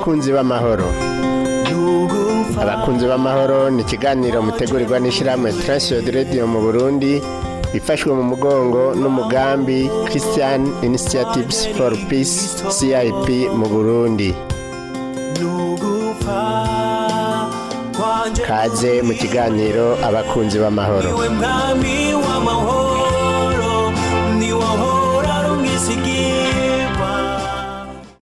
Abakunzi b'amahoro. Abakunzi b'amahoro ni ikiganiro mutegurirwa n'ishyirahamwe Transworld Radio mu Burundi, ifashwe mu mugongo n'umugambi Christian Initiatives for Peace, CIP mu Burundi. Kaze mu kiganiro Abakunzi b'amahoro. Niwe mwami w'amahoro, niwe ahora ari umwisigirwa.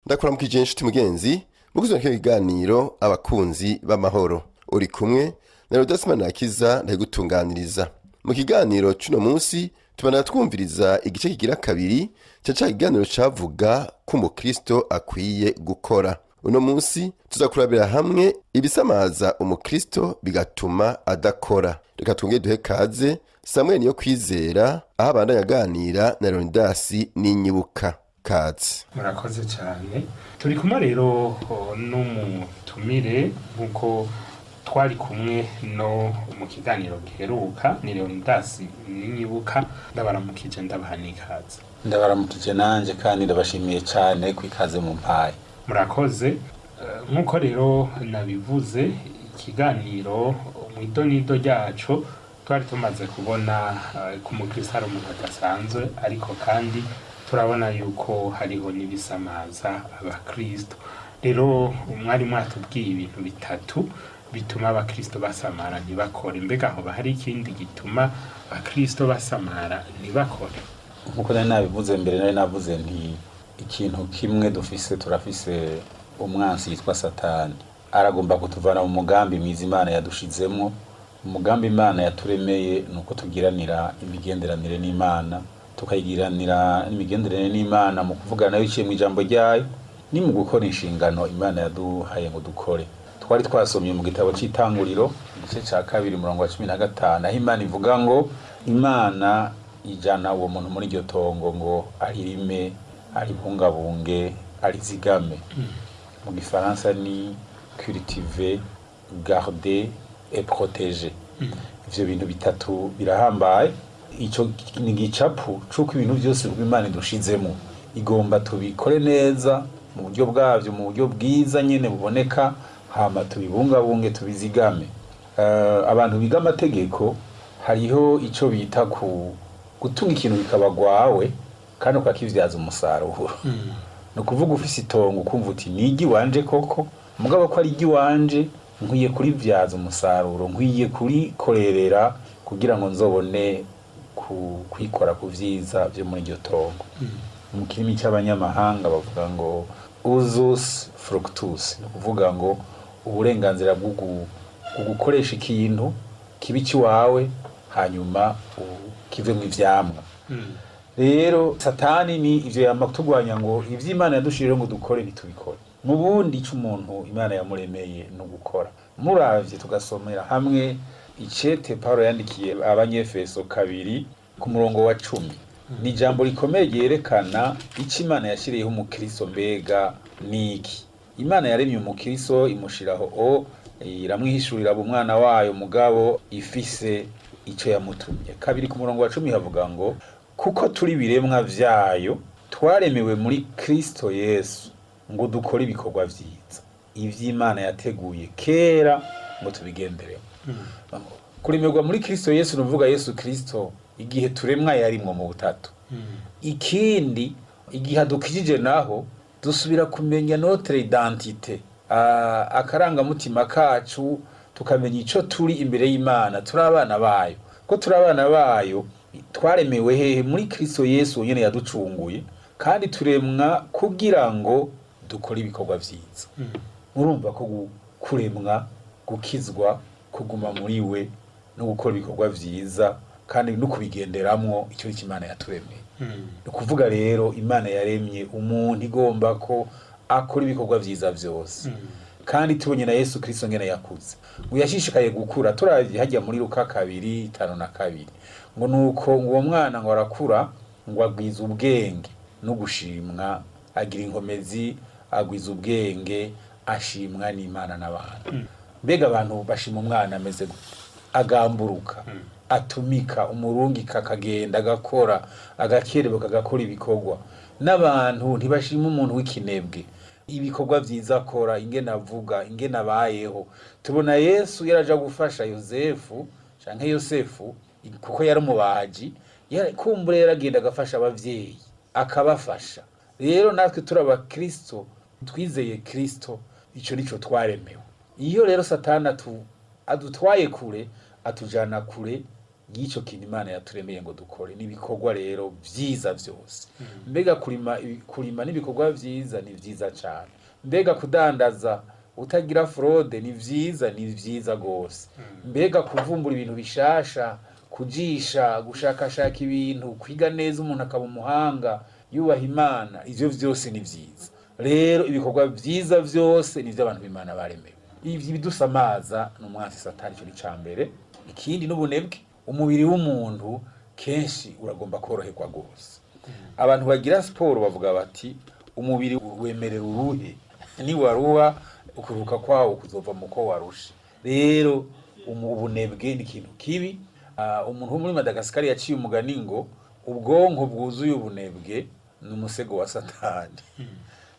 Ndakuramukije inshuti mugenzi mukuzana kino kiganiro Abakunzi b'Amahoro. Uri kumwe na Rudasima Nakiza, ndabigutunganiriza. Mu kiganiro c'uno munsi tubana twumviriza igice kigira kabiri ca kiganiro cavuga ko umukristo akwiye gukora. Uno munsi tuza kurabira hamwe ibisamaza umukristo bigatuma adakora. Reka twongere duhe kaze Samweli Niyo Kwizera, aho abandanya aganira na Leonidasi N'Inyibuka. Kaze. Murakoze cyane. Turi kumwe rero n'umutumire nk'uko twari kumwe no mu kiganiro giheruka, ni Leonidas Ninyibuka. Ndabaramukije, ndabaha n'ikaze. Ndabaramukije nanje kandi ndabashimiye cyane ku ikaze mu mpaye. Murakoze. Nk'uko rero nabivuze, ikiganiro mu idonido ryacu twari tumaze kubona ko umukristo ari umuntu adasanzwe, ariko kandi turabona yuko hariho n'ibisamaza abakristo. Rero umwari mwatubwiye ibintu bitatu bituma abakristo basamara ntibakore. Mbega hoba hari ikindi gituma abakristo basamara ntibakore? Nkuko nari nabivuze mbere, nari navuze nti ikintu kimwe dufise, turafise umwansi yitwa Satani, aragomba kutuvana mu mugambi mwiza Imana yadushizemwo. Umugambi Imana yaturemeye ni uko tugiranira imigenderanire n'Imana, tukayigiranira imigenderanire n'Imana mu kuvugana nayo iciye mu ijambo ryayo ni mu gukora inshingano Imana yaduhaye ngo dukore. Twari twasomye mu gitabo cy'Itanguriro, igice cya 2, umurongo wa 15, aho Imana ivuga ngo Imana ijana uwo muntu muri iryo tongo ngo aririme, aribungabunge, arizigame. Mu gifaransa ni cultiver, garder et protéger. Ivyo bintu bitatu birahambaye. Ico ni igicapu c'uko ibintu byose Imana idushizemo igomba tubikore neza mu buryo bwavyo, mu buryo bwiza nyene buboneka, hama tubibungabunge, tubizigame. Abantu biga amategeko, hariho ico bita ku gutunga ikintu bikaba gwawe kandi ukakivyaza umusaruro. Ni ukuvuga ufise itongo ukumva uti ni iry'iwanje koko, mugabo ko ari iry'iwanje nkwiye kuribyaza umusaruro, nkwiye kurikorerera kugira ngo nzobone kwikora ku vyiza vyo muri iryo tongo. Mu kirimi cy'abanyamahanga bavuga ngo usus fructus, ni ukuvuga ngo uburenganzira bwo gukoresha ikintu kibi cy'iwawe hanyuma kivemo ivyamwa. Rero Satani ni ivyo yama kutugwanya ngo ivyo Imana yadushiriyeho ngo dukore ntitubikore. Mu bundi ico umuntu Imana yamuremeye ni ugukora. Muravye tugasomera hamwe icete Paulo yandikiye Abanyefeso 2 ku murongo wa 10, ni ijambo rikomeye ryerekana ico Imana yashiriyeho umukristo. Mbega niki Imana yaremye umukristo? Imushiraho o iramwihishurira aba umwana wayo, mugabo ifise ico yamutumye. 2 ku murongo wa 10 havuga ngo kuko turi ibiremwa vyayo, twaremewe muri Kristo Yesu ngo dukore ibikorwa vyiza, ivy'Imana yateguye kera ngo tubigenderemo. Kuremerwa muri Kristo Yesu ni ukuvuga Yesu Kristo igihe turemwa yarimwo mu butatu. Ikindi, igihe adukijije naho dusubira kumenya notre identité, akarangamutima kacu, tukamenya ico turi imbere y'Imana. Turi abana bayo. Ko turi abana bayo, twaremewe hehe? Muri Kristo Yesu nyene yaducunguye, kandi turemwa kugira ngo dukore ibikorwa vyiza. Murumva ko kuremwa, gukizwa, kuguma muri we no gukora ibikorwa vyiza kandi no kubigenderamwo, icyo ni Imana yaturemeye. Ni ukuvuga rero Imana yaremye umuntu igomba ko akora ibikorwa vyiza vyose. Kandi tubonye na Yesu Kristo ngene yakuze, ngo yashishikaye gukura. Turavye hajya muri Luka 2:52, ngo nuko ngo uwo mwana ngo arakura, ngo agwiza ubwenge no gushimwa, agira inkomezi, agwiza ubwenge, ashimwa n'Imana n'abantu. Mbega abantu bashima umwana ameze gute? Agamburuka, atumika, umurungika akagenda agakora, agakerebuka agakora ibikorwa. N'abantu ntibashima umuntu w'ikinebwe. Ibikorwa vyiza akora, ingene avuga, ingene abayeho. Tubona Yesu yaraja gufasha Yosefu canke Yosefu, kuko yari umubaji, kumbure yaragenda agafasha abavyeyi, akabafasha. Rero natwe turi abakristo, twizeye Kristo, ico nico twaremewe. Iyo rero Satani adutwaye kure, atujana kure y'ico kintu Imana yaturemeye ngo dukore. N'ibikorwa rero vyiza vyose, mbega kurima, kurima n'ibikorwa vyiza, ni vyiza cane. Mbega kudandaza utagira fraude ni vyiza, ni vyiza gose. Mbega kuvumbura ibintu bishasha, kujisha, gushakashaka ibintu, kwiga neza, umuntu akaba umuhanga yubaha Imana, ivyo vyose ni vyiza. Rero ibikorwa vyiza vyose ni abantu b'Imana baremewe. Ivyo bidusamaza ni umwansi Satani, ico ni ca mbere. Ikindi n'ubunebwe. Umubiri w'umuntu kenshi uragomba koroherwa gose. Abantu bagira siporo bavuga bati umubiri wemerera uruhe, niwaruha ukuruhuka kwawo kuzova mu ko warushe. Rero ubunebwe ni ikintu kibi. Umuntu wo muri Madagascar yaciye umugani ngo ubwonko bwuzuye ubunebwe ni umusego wa Satani.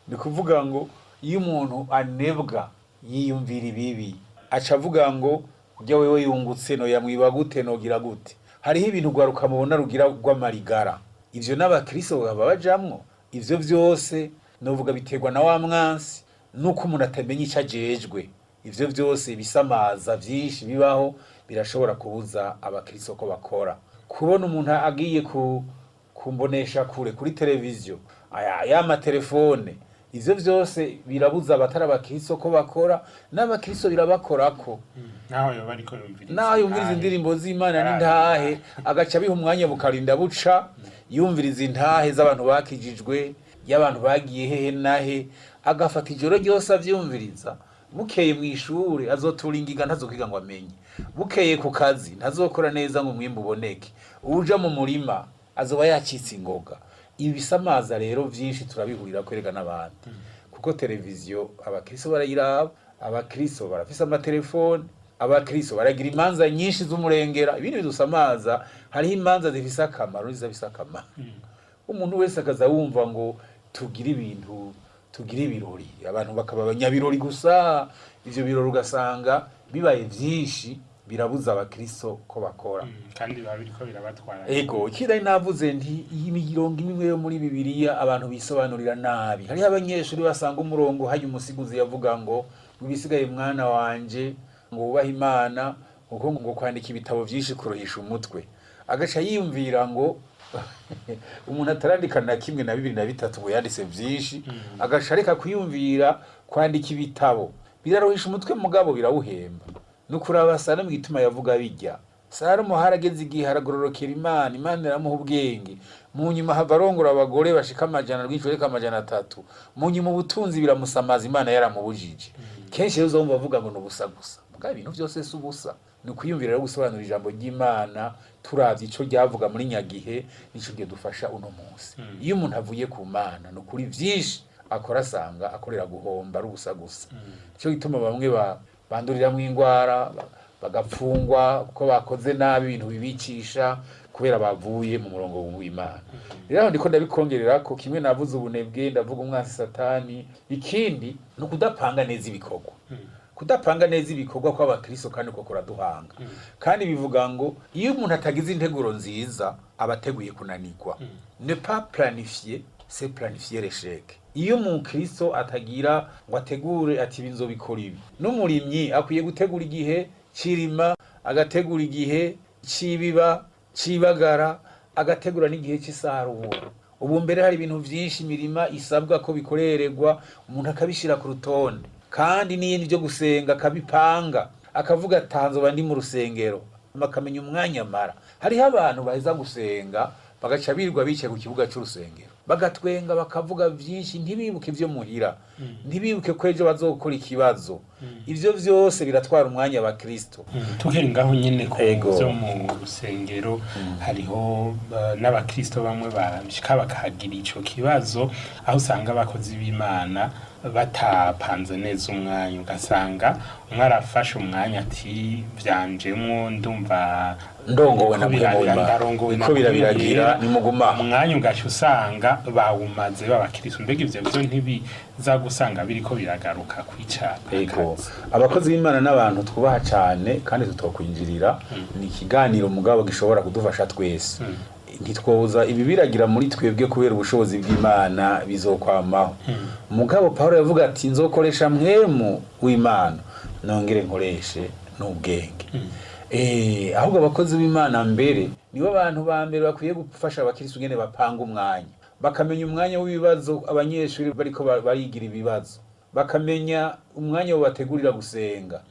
Ni kuvuga ngo iyo umuntu anebwa yiyumvira ibibi, aca avuga ngo ujya wewe yungutse, no yamwiba gute, nogira gute. Hariho ibintu rwaruka mubona rugira rw'amarigara, ivyo n'abakristo baba bajamwo. Ivyo vyose novuga biterwa na wa mwansi, nuko umuntu atamenya ico ajejwe. Ivyo vyose bisamaza vyinshi bibaho birashobora kubuza abakristo ko bakora. Kubona umuntu agiye ku kumbonesha kure, kuri televiziyo, aya y'amatelefone, ivyo vyose birabuza abatari abakristo ko bakora, n'abakristo birabakorako. Naho yoba ariko yumviriza Naho yumviriza intahe. indirimbo z'Imana n'intahe, agaca abiha umwanya bukarinda buca yumviriza intahe z'abantu bakijijwe, y'abantu bagiye hehe nahe, agafata ijoro ryose avyumviriza. Bukeye mu ishure azotura ingiga, ntazokwiga ngo amenye. Bukeye ku kazi ntazokora neza ngo umwimbu uboneke. Uja mu murima azoba yacitse ingoga. Ibisamaza rero vyinshi turabihurira kwereka n'abandi, kuko televiziyo abakristo barayiraba, abakristo barafise amatelefone, abakristo baragira imanza nyinshi z'umurengera. Ibindi bidusamaza, hariho imanza zifise akamaro n'izidafise akamaro. Umuntu wese akaza wumva ngo tugire ibintu, tugire ibirori, abantu bakaba abanyabirori gusa. Ivyo birori ugasanga bibaye vyinshi birabuza abakristo ko bakora. Kandi biba biriko birabatwara. Ego, ikindi nari navuze nti iyi mirongo imwe yo muri Bibiliya abantu bisobanurira nabi. Hariho abanyeshuri basanga umurongo hajya umusiguzi yavuga ngo ibisigaye mwana wanje ngo wubahe Imana, kuko ngo kwandika ibitabo vyinshi kuruhisha umutwe. Agaca yiyumvira ngo umuntu atarandika na kimwe na bibiri na bitatu ngo yanditse vyinshi, agaca areka kwiyumvira kwandika ibitabo biraruhisha umutwe, mugabo birawuhemba. Nukuraba Salomo igituma yavuga bijya. Salomo harageze igihe aragororokera Imana, Imana iramuha ubwenge. Mu nyuma hava arongora abagore bashika amajana rwinshi, bareka 300. Mu nyuma ubutunzi biramusamaza, Imana yaramubujije. Kenshi rero uzumva bavuga ngo ni ubusa gusa, mugabo ibintu vyose si ubusa. Ni ukwiyumvira rero gusobanura ijambo ry'Imana turavye ico ryavuga muri nyagihe nico dufasha uno munsi. Iyo umuntu avuye ku Mana, ni ukuri vyinshi akora asanga akorera guhomba, ari ubusa gusa. Nico gituma bamwe banduriramwo ingwara, bagapfungwa kuko bakoze nabi, ibintu bibicisha kubera bavuye mu murongo w'Imana. Rero aho ndiko ndabikongerera ko kimwe navuze ubunebwe, ndavuga umwansi Satani. Ikindi ni ukudapanga neza ibikorwa. Kudapanga neza ibikorwa kw'abakristo kandi ko kuraduhanga. Kandi bivuga ngo iyo umuntu atagize integuro nziza aba ateguye kunanirwa. Ne pas planifier, c'est planifier l'échec. Iyo umukristo atagira ngo ategure ati ibi nzobikora ibi, n'umurimyi akwiye gutegura igihe c'irima, agategura igihe c'ibiba, c'ibagara, agategura n'igihe c'isarura. Ubu mbere hari ibintu vyinshi, imirima isabwa ko bikorererwa, umuntu akabishira ku rutonde. Kandi n'iyindi byo gusenga akabipanga, akavuga atanzoba ndi mu rusengero, akamenya umwanya amara. Hariho abantu baheza gusenga bagaca birirwa bicaye ku kibuga c'urusengero, bagatwenga, bakavuga vyinshi, ntibibuke ivyo muhira, ntibibuke ko ejo bazokora ikibazo. Ivyo vyose biratwara umwanya abakristo. Tukiri ngaho nyene ku Ego. byo mu rusengero, hariho n'abakristo bamwe bashika bakagira ico kibazo, aho usanga abakozi b'Imana batapanze neza umwanya, ugasanga umwe arafashe umwanya ati vyanjemwo, ndumva Ndongowe na ko Mpwemu w'Imana. Ndarongowe na Ko birabiragira, Mpwemu Yera. nimugumaho. Umwanya ugaca usanga bawumaze b'abakristo. Mbega ivyo vyo ntibiza gusanga biriko biragaruka kwica Ego. akazi? Abakozi b'Imana n'abantu twubaha cyane kandi tutokwinjirira. Ni ikiganiro mugabo gishobora kudufasha twese. Ntitwobuza ibi biragira muri twebwe kubera ubushobozi bw'Imana bizokwamaho. Mugabo Paulo yavuga ati nzokoresha Mpwemu w'Imana nongere nkoreshe n'ubwenge. Ahubwo abakozi b'Imana mbere nibo bantu ba mbere bakwiye gufasha abakristo ingene bapanga umwanya, bakamenya umwanya w'ibibazo abanyeshuri bariko barigira ibibazo, bakamenya umwanya babategurira gusenga,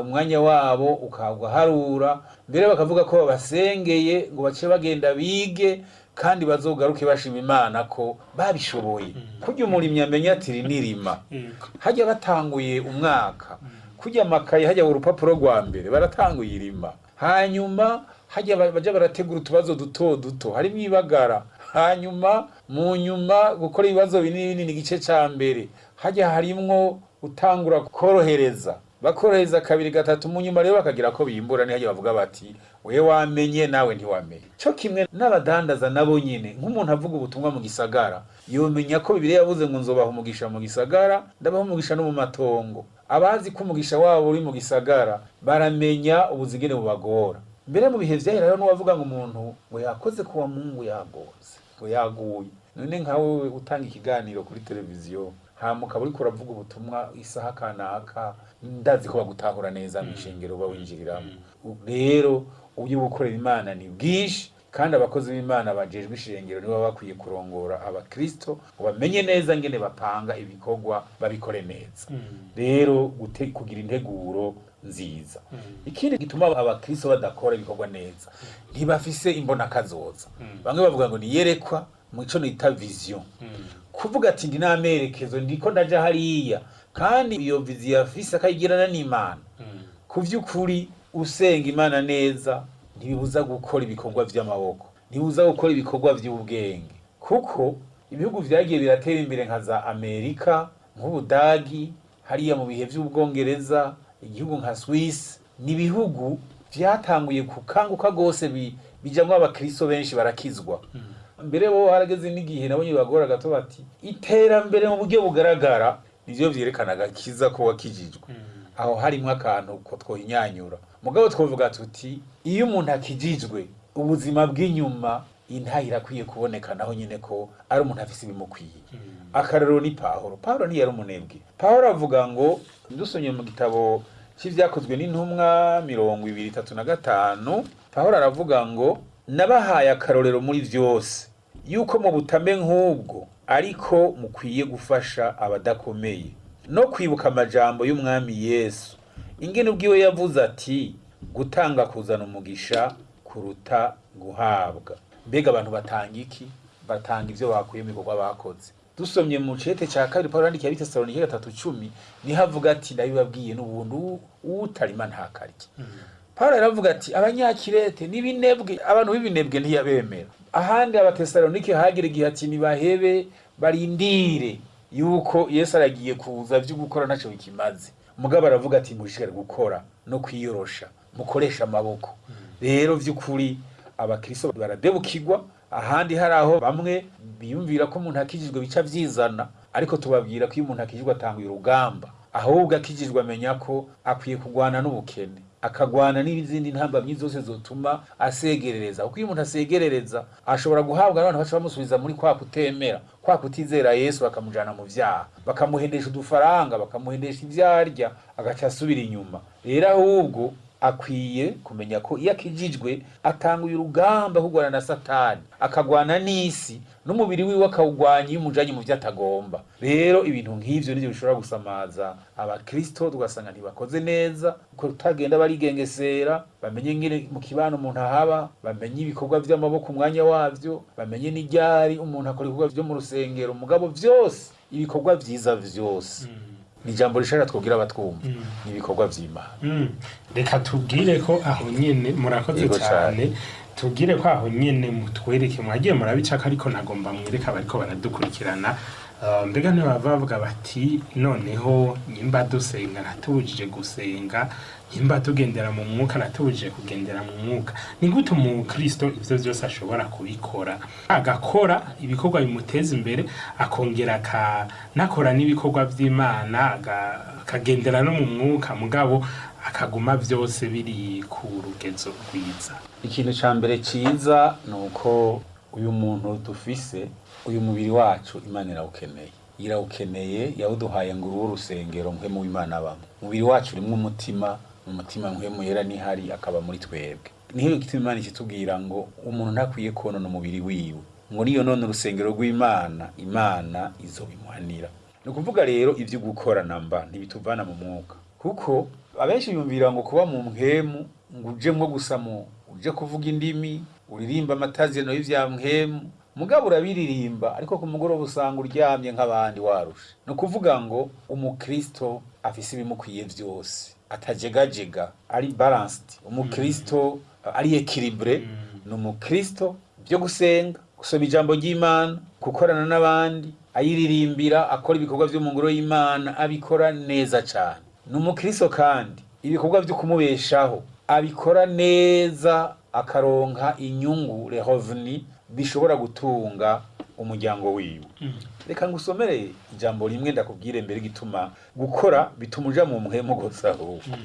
umwanya wabo ukaharura mbere, bakavuga ko babasengeye ngo bace bagenda bige kandi bazogaruke bashima Imana ko babishoboye. Kurya umurimyi amenya ati iri nirima, Yego. hajya batanguye umwaka, kurya amakaye hajya urupapuro rwa mbere baratanguye irima, hanyuma hajya baja barategura utubazo duto duto harimo ibagara, hanyuma mu nyuma gukora ibibazo binini binini igice ca mbere, hajya harimwo utangura korohereza, bakorohereza kabiri, gatatu, mu nyuma rero bakagira ko bimbura, ni hajya bavuga bati wewe wamenye, nawe ntiwamenye. Cyo kimwe n'abadandaza nabo nyine, nk'umuntu avuga ubutumwa mu gisagara yomenya ko Bibiliya yavuze ngo nzobaha umugisha mu gisagara, ndabaha umugisha no mu matongo. Abazi ko umugisha wabo uri mu gisagara baramenya ubuzigene bubagora. Mbere mu bihe vyahera rero n'uwavuga ngo umuntu ngo yakoze kuwa Mungu yagonze ngo yaguye. None nka wewe utanga ikiganiro kuri televiziyo, hama ukaba uriko uravuga ubutumwa isaha kanaka, ndazi ko bagutahura neza mw'ishengero uba winjiriramo. Rero uburyo bwo gukorera Imana ni bwinshi, kandi abakozi b'Imana bajejwe ishengero nibo baba bakwiye kurongora abakristo ngo bamenye neza ngene bapanga ibikorwa babikore neza. Rero kugira integuro nziza. Ikindi gituma abakristo badakora ibikorwa neza, ntibafise imbonakazoza. Bamwe bavuga ngo niyerekwa, mu ico nita vision, kuvuga ati ndi n'amerekezo, ndiko ndaja hariya, kandi iyo vision afise akayigirana n'Imana. Ku vy'ukuri usenga Imana neza ntibibuza gukora ibikorwa vy'amaboko, ntibibuza gukora ibikorwa vy'ubwenge, kuko ibihugu vyagiye biratera imbere nka za Amerika, nk'Ubudagi, hariya mu bihe vy'Ubwongereza, igihugu nka Swiss, ni ibihugu vyatanguye kukanguka gose, bijamwo abakristo benshi barakizwa. Mbere bo harageze n'igihe nabo nyene bagora gato bati iterambere mu buryo bugaragara nivyo vyerekana agakiza ko wakijijwe. Aho harimwo akantu ko twohinyanyura, mugabo twovuga tuti iyo umuntu akijijwe, ubuzima bw'inyuma intahe irakwiye kuboneka naho nyine ko ari umuntu afise ibimukwiye. Akarorero ni Pahoro. Pahoro ntiyari umunebwe. Pahoro avuga ngo, dusomye mu gitabo c'Ivyakozwe n'Intumwa 23:5, Pahoro aravuga ngo nabahaye akarorero muri vyose yuko mu butame nk'ubwo ariko mukwiye gufasha abadakomeye, no kwibuka amajambo y'Umwami Yesu, ingene ubwiwe yavuze ati gutanga kuzana umugisha kuruta guhabwa. Mbega abantu batanga iki? Batanga ivyo bakuye mu bikorwa bakoze. Dusomye mu cete ca kabiri Pawulo yandikiye Abitesalonike 3:10, niho avuga ati ndabibabwiye n'ubuntu, utarima ntakarye. Pawulo aravuga ati abanyakirete n'ibinebwe, abantu b'ibinebwe ntiyabemera. Ahandi Abatesalonike hagira igihe ati nibahebe barindire yuko Yesu aragiye kuza, vyo gukora ntaco bikimaze. Mugabo aravuga ati mushishikare gukora no kwiyorosha, mukoresha amaboko. Rero vy'ukuri abakristo baradebukirwa. Ahandi hari aho bamwe biyumvira ko umuntu akijijwe bica vyizana, ariko tubabwira ko iyo umuntu akijijwe atanguye urugamba. Ahubwo akijijwe amenya ko akwiye kurwana n'ubukene, akagwana n'izindi ntambamyi zose zotuma asegerereza, kuko iyo umuntu asegerereza ashobora guhabwa n'abantu baca bamusubiza muri kwa kutemera, kwa kutizera Yesu, bakamujana mu vyaha, bakamuhendesha udufaranga, bakamuhendesha ivyo arya, agaca asubira inyuma. Rero ahubwo akwiye kumenya ko iyo akijijwe atanguye urugamba kurwana na Satani, akagwana n'isi, n'umubiri wiwe akawugwanya iyo umujanye mu vyo atagomba. Rero ibintu nk'ivyo nivyo bishobora gusamaza abakristo, tugasanga ntibakoze neza kutagenda barigengesera, bamenye ngene mu kibano umuntu ahaba, bamenye ibikorwa vy'amaboko umwanya wavyo, bamenye n'iryari umuntu akora ibikorwa vyo mu rusengero, mugabo vyose ibikorwa vyiza vyose. Ni ijambo rishasha twubwira abatwumva, ni ibikorwa vy'Imana. Reka tubwire ko aho nyene murakoze Yego cyane. Tubwire ko aho nyene mutwereke mwagiye murabicako, ariko nagomba mwereke abariko baradukurikirana. Mbega ntibava bavuga bati noneho nyimba dusenga natubujije gusenga, nyimba tugendera mu mwuka natubujije kugendera mu mwuka, ni gute umukristo ivyo vyose ashobora kubikora, agakora ibikorwa bimuteza imbere, akongera akanakora n'ibikorwa vy'Imana, akagendera no mu mwuka, mugabo akaguma vyose biri ku rugezo rwiza? Ikintu ca mbere ciza ni uko uyu muntu dufise, uyu mubiri wacu, Imana irawukeneye, irawukeneye, yawuduhaye ngo uruwe urusengero mpwemu w'Imana abamwo. Umubiri wacu urimwo umutima, mu mutima mpwemu yera nihari akaba muri twebwe. Niho gituma Imana ikitubwira ngo umuntu ntakwiye konona umubiri wiwe, ngo niyo none urusengero rw'Imana, Imana izobimuhanira. Ni ukuvuga rero ivyo gukora namba ntibituvana mu mwuka, kuko abenshi biyumvira ngo kuba mu mpwemu ngo ujemwo gusa mu uje kuvuga indimi, uririmba amatazino y'ivya mpwemu, mugabo urabiririmba ariko ku mugoroba usanga uryamye nk'abandi warushe. Ni ukuvuga ngo umukristo afise ibimukwiye vyose, atajegajega, ari balanced, umukristo ari équilibré, ni umukristo byo gusenga, gusoma ijambo ry'Imana, gukorana n'abandi, ayiririmbira, akora ibikorwa vyo mu ngoro y'Imana, abikora neza cane. Ni umukristo kandi ibikorwa vyo kumubeshaho abikora neza, akaronka inyungu, les revenus, bishobora gutunga umuryango wiwe. Reka ngusomere ijambo rimwe ndakubwire mbere gituma gukora bituma uja mu mpwemu gusa ahubwo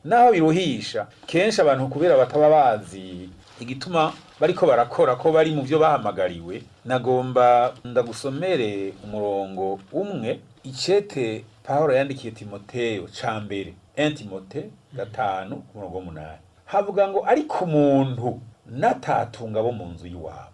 naho biruhisha kenshi abantu kubera bataba bazi igituma bariko barakora, ko bari mu byo bahamagariwe. Nagomba ndagusomere umurongo umwe, icete Pawulo yandikiye Timoteyo ca mbere, 1 Timote 5 umurongo w'8, havuga ngo ariko umuntu natatunga abo mu nzu y'iwabo,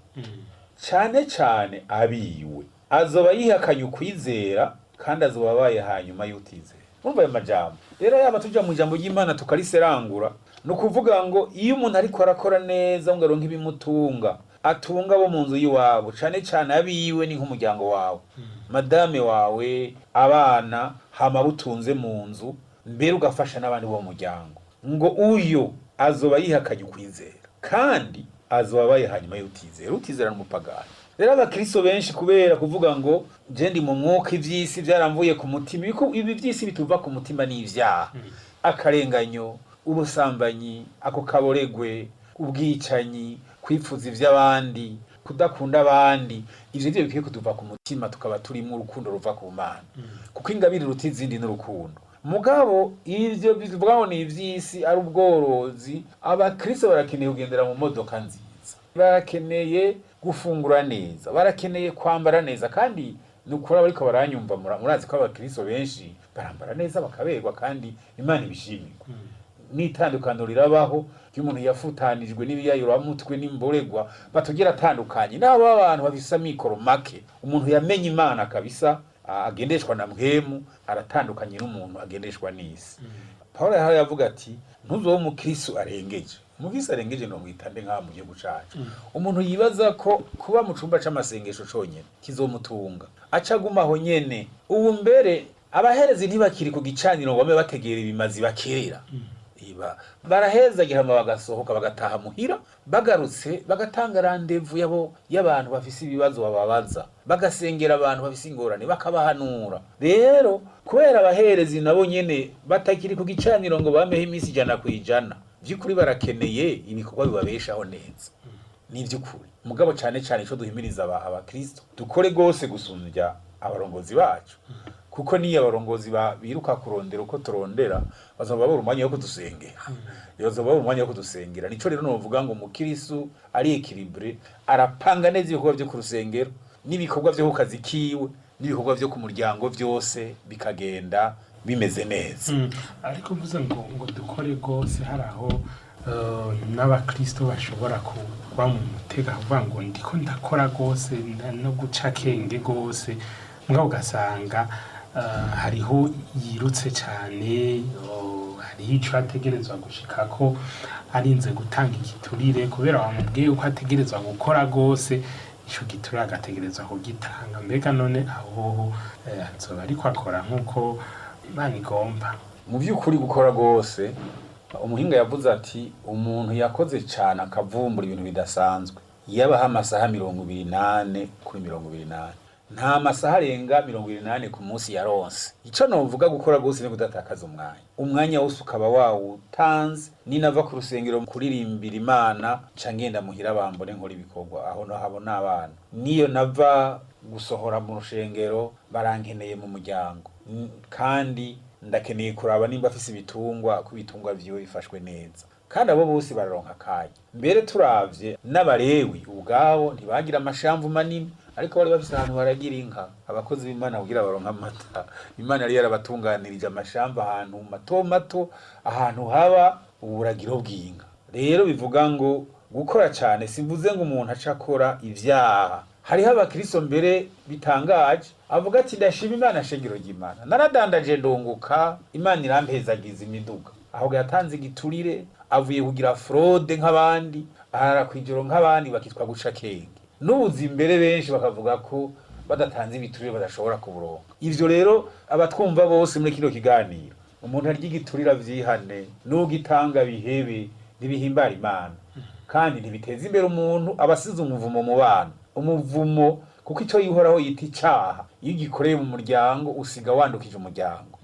cane cane abiwe, azoba yihakanye ukwizera kandi azoba abaye hanyuma y'utizera. Urumva ayo majambo rero, yaba tuja mu ijambo ry'Imana tukariserangura, ni ukuvuga ngo iyo umuntu ariko arakora neza ngo aronke ibimutunga, atunga abo mu nzu y'iwabo, cane cane abiwe, ni nk'umuryango wawe, madame wawe, abana, hama butunze mu nzu, mbere ugafasha n'abandi bo mu muryango, ngo uyo azoba yihakanye ukwizera kandi azoba abaye hanyuma y'utizera. Utizera n'umupagani. Rero abakristo benshi kubera kuvuga ngo je ndi mu mwuka, ivy'isi vyaramvuye ku mutima, ibi vy'isi bituva ku mutima ni ivyaha, akarenganyo, ubusambanyi, ako kaboregwe, ubwicanyi, kwipfuza ivy'abandi, kudakunda abandi. Ivyo nivyo bikwiye kutuva ku mutima, tukaba turimwo urukundo ruva ku Mana, kuko ingabire iruta izindi n'urukundo. Mugabo ivyo bivuga ngo ni ivy'isi, ari ubworozi. Abakristo barakeneye kugendera mu modoka nziza, barakeneye gufungura neza, barakeneye kwambara neza. Kandi ni ukuri abariko baranyumva, murazi ko abakristo benshi barambara neza bakaberwa, kandi Imana ibishimirwa. N'itandukaniro rirabaho ry'umuntu yafutanijwe n'ibiyayuramutwe n'imboregwa, batugira atandukanye n'abo abantu bafise amikoro make. Umuntu yamenye Imana kabisa, agendeshwa na mpwemu, aratandukanye n'umuntu agendeshwa n'isi. Pawulo yahaye avuga ati ntuzobe umukristo arengeje. Umukristo arengeje no mwitande nk'aha mu gihugu cacu, umuntu yibaza ko kuba mu cumba c'amasengesho conyene kizomutunga, aca aguma aho nyene. Ubu mbere abaherezi ntibakiri ku gicaniro ngo bame bategera ibimazi bakerera iba barahezagira, hama bagasohoka bagataha muhira, bagarutse bagatanga rendez-vous yabo y'abantu bafise ibibazo bababaza, bagasengera abantu bafise ingorane, bakabahanura. Rero kubera abaherezi nabo nyene batakiri ku gicaniro ngo bameho iminsi 100%, vy'ukuri barakeneye ibikorwa bibabeshaho neza, ni ivy'ukuri. Mugabo cane cane ico duhimiriza abakristo, dukore gose gusumbya abarongozi bacu, kuko niyo abarongozi biruka kurondera uko turondera, bazoba babura umwanya wo kudusengera, bazoba babura umwanya wo kudusengera. Nico rero novuga ngo umukristo ari équilibré arapanga neza ibikorwa vyo ku rusengero n'ibikorwa vyo ku kazi kiwe n'ibikorwa vyo ku muryango, vyose bikagenda bimeze neza. Ariko mvuze ngo dukore rwose, hari aho n'abakristo bashobora kugwa mu mutego kuvuga ngo ndiko ndakora rwose no guca akenge rwose, mugabo ugasanga hariho yirutse cyane, hariho ico ategerezwa gushikako arinze gutanga igiturire, kubera wamubwiye uko ategerezwa gukora rwose, ico giturire agategerezwa kugitanga. Mbega none aho azoba ariko akora nk'uko Imana igomba. Mu by'ukuri gukora rwose, umuhinga yavuze ati umuntu yakoze cyane akavumbura ibintu bidasanzwe, yabaho amasaha 24 kuri 24, nta masaha arenga 24 ku munsi yaronse. Icyo novuga gukora rwose ni kudatakaza umwanya, umwanya wose ukaba wawutanze. Ninava ku rusengero kuririmbira Imana, nca ngenda muhira bambone nkora ibikorwa aho habona abana. Niyo nava gusohora mu rushengero, barankeneye mu muryango. Kandi ndakeneye kuraba nimba afise ibitungwa, ko ibitungwa vyiwe bifashwe neza, kandi abo bose bararonka akanya. Mbere turavye n'Abarewi ubwabo ntibagira amashamvu manini, ariko bari bafise ahantu baragira inka. Abakozi b'Imana kugira baronke amata, Imana yari yarabatunganirije amashamvu ahantu mato mato, ahantu haba uburagiro bw'inka. Rero bivuga ngo gukora cyane, simvuze ngo umuntu aca akora ivyaha. Hariho abakristo mbere bitangaje avuga ati ndashima Imana, shengero ry'Imana, naradandaje ndunguka, Imana irampezagiza imiduga. Ahubwo yatanze igiturire, avuye kugira fraude nk'abandi, arara kwijoro nk'abandi, bakitwa guca akenge n'ubuzi. Imbere benshi bakavuga ko badatanze ibiturire badashobora kuburonka. Ivyo rero abatwumva bose muri kino kiganiro, umuntu arya igiturire avyihane, n'ugitanga bihebe. Ntibihimbara Imana kandi ntibiteza imbere umuntu, aba asize umuvumo mu bana, umuvumo, kuko icyo yihoraho yita icaha, iyo ugikoreye mu muryango usiga wandukije umuryango.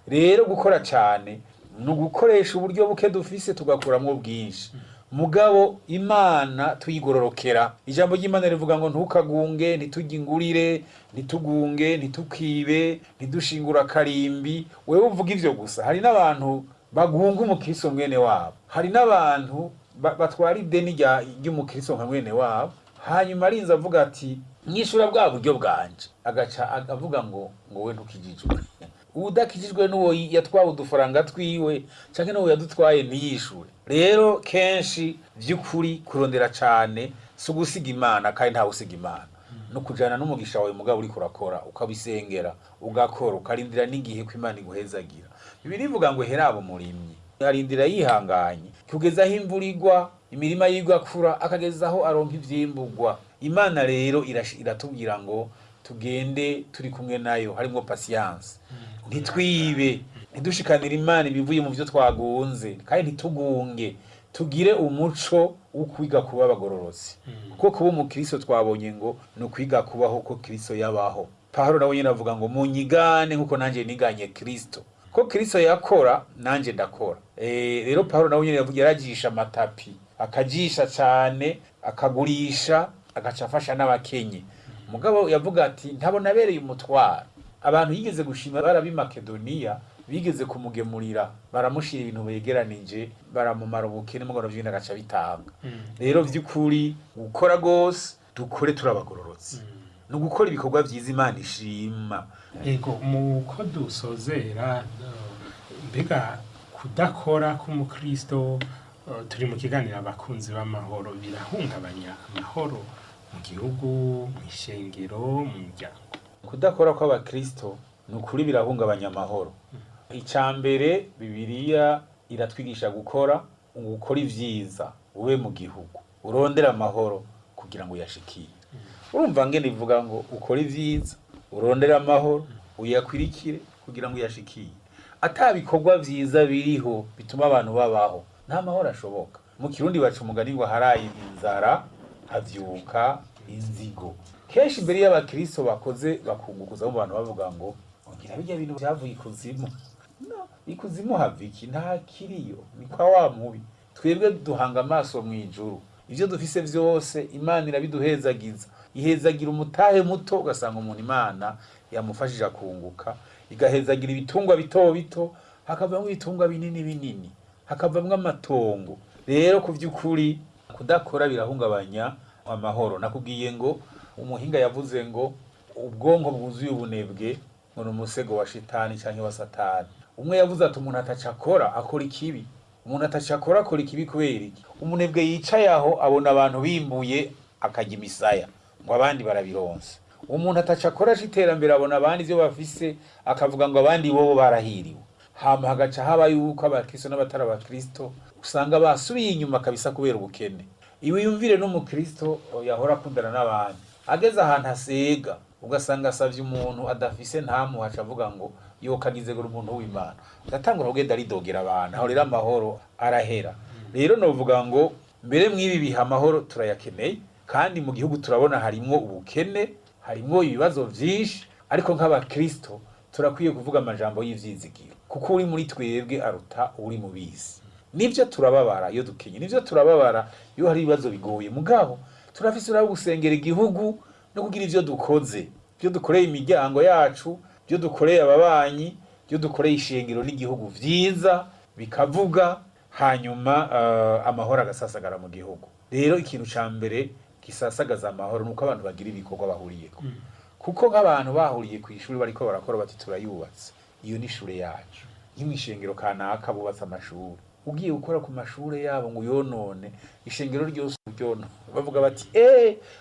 Rero gukora cyane ni ugukoresha uburyo buke dufise tugakuramwo bwinshi, mugabo Imana tuyigororokera. Ijambo ry'Imana rivuga ngo ntukagunge, ntitujye ingurire, ntitugunge, ntitukibe, ntidushingure akarimbi. Wewe uvuga ivyo gusa, hari n'abantu bagunga umukristo mwene wabo, hari n'abantu batwara ideni ry'umukristo nka mwene wabo, hanyuma arinze avuga ati nyishura bwa buryo bwanje, agaca avuga ngo we ntukijijwe. Udakijijwe n'uwo yatwawe udufaranga twiwe canke n'uwo yadutwaye ntiyishure. Rero kenshi vy'ukuri kurondera cane si ugusiga Imana, kandi ntawe usiga Imana, no kujana n'umugisha wawe. Mugabo uriko urakora, ukabisengera, ugakora, ukarindira n'igihe ko Imana iguhezagira. Bibiliya ivuga ngo heraba umurimyi arindira yihanganye kugeza aho imvura igwa, imirima yigakura, akageza aho aronka ivyimburwa. Imana rero iratubwira ngo tugende turi kumwe nayo, harimwo patience, ntitwibe, ntidushikanire Imana ibivuye mu byo twagunze, kandi ntitugunge. Tugire umuco wo kwiga kuba abagororotsi, kuko kuba umukristo twabonye ngo ni ukwiga kubaho ko Kristo yabaho. Pawulo nawe nyine avuga ngo munyigane nkuko nanjye niganye Kristo, ko Kristo yakora nanjye ndakora. Rero Pawulo nawe nyine yavuga yaragisha amatapi, akajisha cyane, akagurisha, agaca afasha n'abakenye. Mugabo yavuga ati ntabona abereye umutwaro. Abantu yigeze gushima barabi Makedoniya bigeze kumugemurira, baramushira ibintu begeranije, baramumara ubukene, mugabo navyo nyene agaca bitanga. Rero vy'ukuri gukora gose, dukore turabagororotse, ni ugukora ibikorwa vyiza Imana ishima. Yego, muko dusozera, mbega kudakora k'umukristo, turi mu kiganiro abakunzi b'amahoro, birahungabanya amahoro mu gihugu, mu ishengero, mu miryango? Kudakora kw'abakristo ni ukuri birahungabanya amahoro. Icya mbere, Bibiliya iratwigisha gukora, gukora ibyiza, ube mu gihugu, urondere amahoro kugira ngo uyashikire. Urumva ngene ivuga ngo ukore ibyiza, urondere amahoro, uyakwirikire kugira ngo uyashikire. Ata bikorwa vyiza biriho bituma abantu babaho, nta mahoro ashoboka. Mu Kirundi baca umugani ngo haraye inzara havyuka inzigo. Kenshi imbere y'abakristo bakoze bakungukuza mu bantu bavuga ngo ngira bijya bintu byavuye ikuzimu. No, ikuzimu hava iki? Nta kiriyo, ni kwa wa mubi. Twebwe duhanga amaso mu ijuru, ivyo dufise vyose Imana irabiduhezagiza. Ihezagira umutahe muto, ugasanga umuntu Imana yamufashije akunguka, igahezagira ibitungwa bito bito, hakavamwo ibitungwa binini binini, hakavamwo amatongo. Rero ku vy'ukuri kudakora birahungabanya amahoro. Nakubwiye ngo umuhinga yavuze ngo ubwonko bwuzuye ubunebwe ngo ni umusego wa shitani canke wa Satani. Umwe yavuze ati umuntu ataca akora akora ikibi, umuntu ataca akora akora ikibi. Kubera iki? Umunebwe yicaye aho abona abantu bimbuye akarya imisaya ngo abandi barabironse. Umuntu ataca akora iterambere abona abandi ivyo bafise akavuga ngo abandi bobo barahiriwe. Hama hagaca haba yuko abakristo n'abatari abakristo usanga basubiye inyuma kabisa kubera ubukene. Iwe yumvire n'umukristo yahora akundana n'abandi, ageze ahantu asega ugasanga asavye umuntu adafise ntamuha, aca avuga ngo Yokagize ngo umuntu w'Imana agatangura kugenda aridogera abantu, aho rero amahoro arahera. Rero novuga ngo mbere mw'ibi bihe amahoro turayakeneye, kandi mu gihugu turabona harimwo ubukene, harimwo ibibazo vyinshi, ariko nk'abakristo turakwiye kuvuga amajambo y'ivyizigiro, kuko uri muri twebwe aruta uri mu bisi. Nivyo turababara iyo dukenye, nivyo turababara iyo hari ibibazo bigoye, mugabo turafise urabo gusengera igihugu no kugira ivyo dukoze, ivyo dukoreye imiryango yacu, ivyo dukoreye ababanyi, ivyo dukoreye ishengero n'igihugu vyiza bikavuga, hanyuma amahoro agasasagara mu gihugu. Rero ikintu ca mbere gisasagaza amahoro nuko abantu bagira ibikorwa bahuriyeko, kuko nk'abantu bahuriye ku ishuri bariko barakora bati turayubatse, iyo ni ishure yacu. Nk'imwishengero kanaka bubatse amashuri, ugiye gukora ku mashure yabo ngo uyonone ishengero ryose uryonone, bavuga bati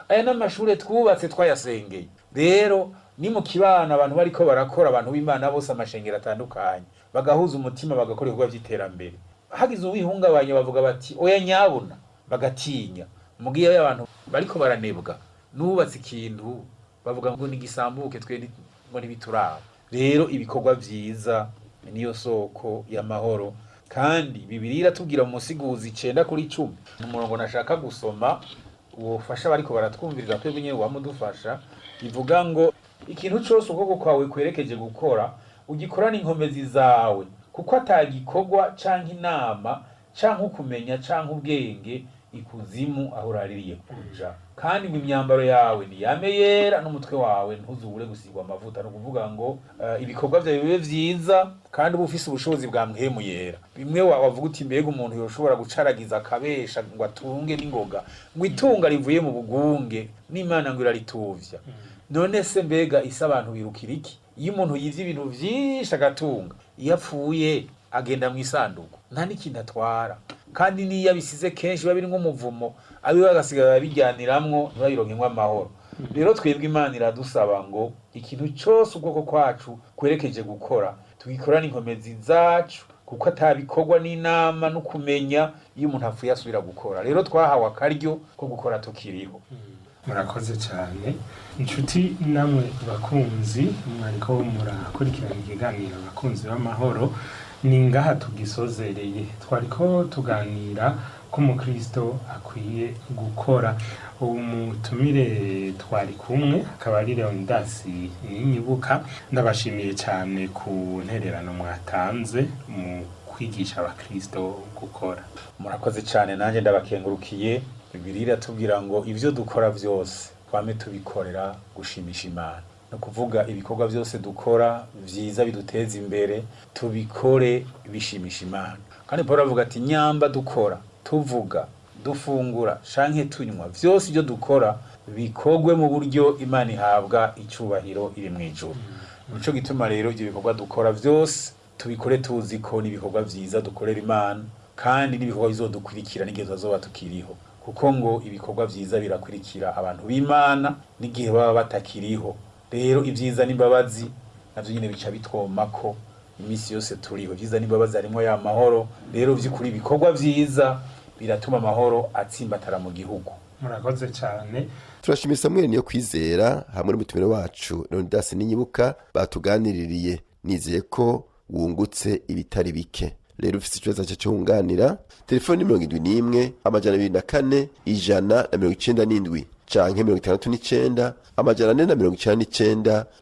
aya ni amashure twubatse twayasengeye. Rero ni mu kibano abantu bariko barakora, abantu b'Imana bose, amashengero atandukanye, bagahuza umutima bagakora ibikorwa vy'iterambere, hagize uwihungabanya bavuga bati oya nyabuna, bagatinya. Mugihe iyo abantu bariko baranebwa nubatse ikintu bavuga ngo nigisambuke twe ngo ntibituraba. Rero ibikorwa vyiza niyo soko y'amahoro, kandi Bibiliya iratubwira mu Musiguzi 9:10, umurongo nashaka gusoma wofasha bariko baratwumviriza twebwe nyene wamudufasha, ivuga ngo ikintu cose ukuboko kwawe kwerekeje gukora ugikorane inkomezi zawe, kuko atagikorwa canke inama canke ukumenya canke ubwenge ikuzimu aho uraririye kuja. Kandi ngo imyambaro yawe niyame yera n'umutwe wawe ntuzubure gusigwa amavuta. Ni ukuvuga ngo ibikorwa vyawe bibe vyiza kandi uba ufise ubushobozi bwa mpwemu yera. Bimwe wavuga uti mbega umuntu yoshobora gucaragiza akabesha ngo atunge n'ingoga, ngo itunga rivuye mu bugunge n'Imana ngo irarituvya. None se mbega isi abantu birukira iki? Iyo umuntu yivye ibintu vyinshi agatunga, iyo apfuye agenda mu isanduku nta n'ikintu atwara, kandi n'iyo abisize kenshi biba biri nk'umuvumo, abiwe bagasigara babijyaniramwo ntibabironkemwo amahoro. Rero twebwe Imana iradusaba ngo ikintu cose ukuboko kwacu kwerekeje gukora tugikorane inkomezi zacu, kuko atabikorwa n'inama no kumenya iyo umuntu apfuye asubira gukora. Rero twahawe akaryo ko gukora tukiriho. Murakoze cyane inshuti namwe bakunzi mwariko murakurikirana ikiganiro Abakunzi b'Amahoro. Ni ngaha tugisozereye, twariko tuganira ko umukristo akwiye gukora. Umutumire twari kumwe akaba ari Leonidas Ninyibuka. Ndabashimiye cyane ku ntererano mwatanze mu kwigisha abakristo gukora. Murakoze cyane, nanjye ndabakengurukiye. Bibiliya iratubwira ngo ivyo dukora vyose twame tubikorera gushimisha Imana. Ni ukuvuga ibikorwa byose dukora vyiza biduteza imbere tubikore bishimisha Imana. Kandi Paul avuga ati nyamba dukora, tuvuga, dufungura canke tunywa, vyose ibyo dukora bikorwe mu buryo Imana ihabwa icubahiro iri mw'ijuru. Nico gituma rero ibyo bikorwa dukora vyose tubikore tuzi ko n'ibikorwa vyiza dukorera Imana, kandi n'ibikorwa bizodukurikira n'igihe tuzoba tukiriho, kuko ngo ibikorwa vyiza birakurikira abantu b'Imana n'igihe baba batakiriho. Rero ibyiza n'imbabazi navyo nyene bica bitwomako iminsi yose turiho. Ibyiza n'imbabazi harimwo ya mahoro. Rero vy'ukuri ibikorwa vyiza biratuma amahoro atsimbatara mu gihugu. Murakoze cyane. Turashimiye Samuel Niyo Kwizera hamwe n'umutumire wacu Leonidas Ninyibuka batuganiririye. Nizeye ko wungutse ibitari bike. Rero ufise ikibazo cyawe cyo wunganira, telefoni ni 71 204 197 canke 69 499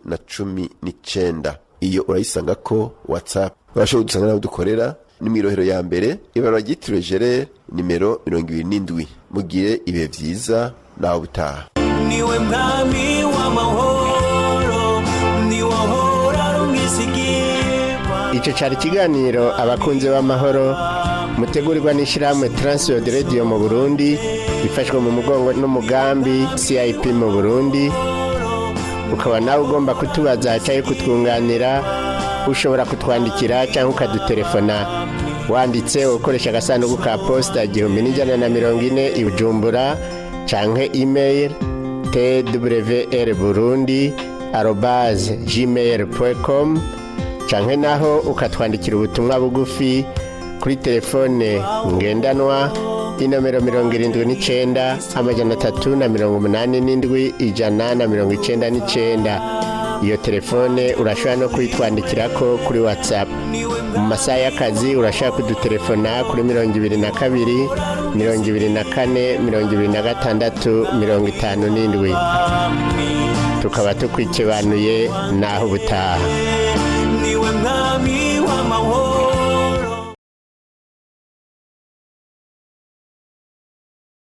619. Iyo urayisanga ko WhatsApp. Urashobora kudusanga n'aho dukorera ni mw'irohero ya mbere, ibarabara ryitiriwe Gerere nimero 27. Mugire ibihe vyiza nawe utaha. Niwe mwami w'amahoro, niwe ahora ari umwisigirwa. Icyo cyari ikiganiro Abakunzi b'Amahoro mutegurirwa n'ishyirahamwe Transworld Radio mu Burundi, ifashwe mu mugongo n'umugambi CIP mu Burundi. Ukaba nawe ugomba kutubaza cyangwa kutwunganira, ushobora kutwandikira cyangwa ukadutelefona wanditse ukoresha agasanduku ka posita 1140 i Bujumbura, canke email twrburundi@gmail.com, canke naho ukatwandikira ubutumwa bugufi kuri telefone ngendanwa inomero 79 387 199. Iyo telefone urashobora no kuyitwandikirako kuri WhatsApp. Mu masaha y'akazi urashobora kudutelefona kuri 22 24 26 57. Tukaba tukwikibanuye naho ubutaha.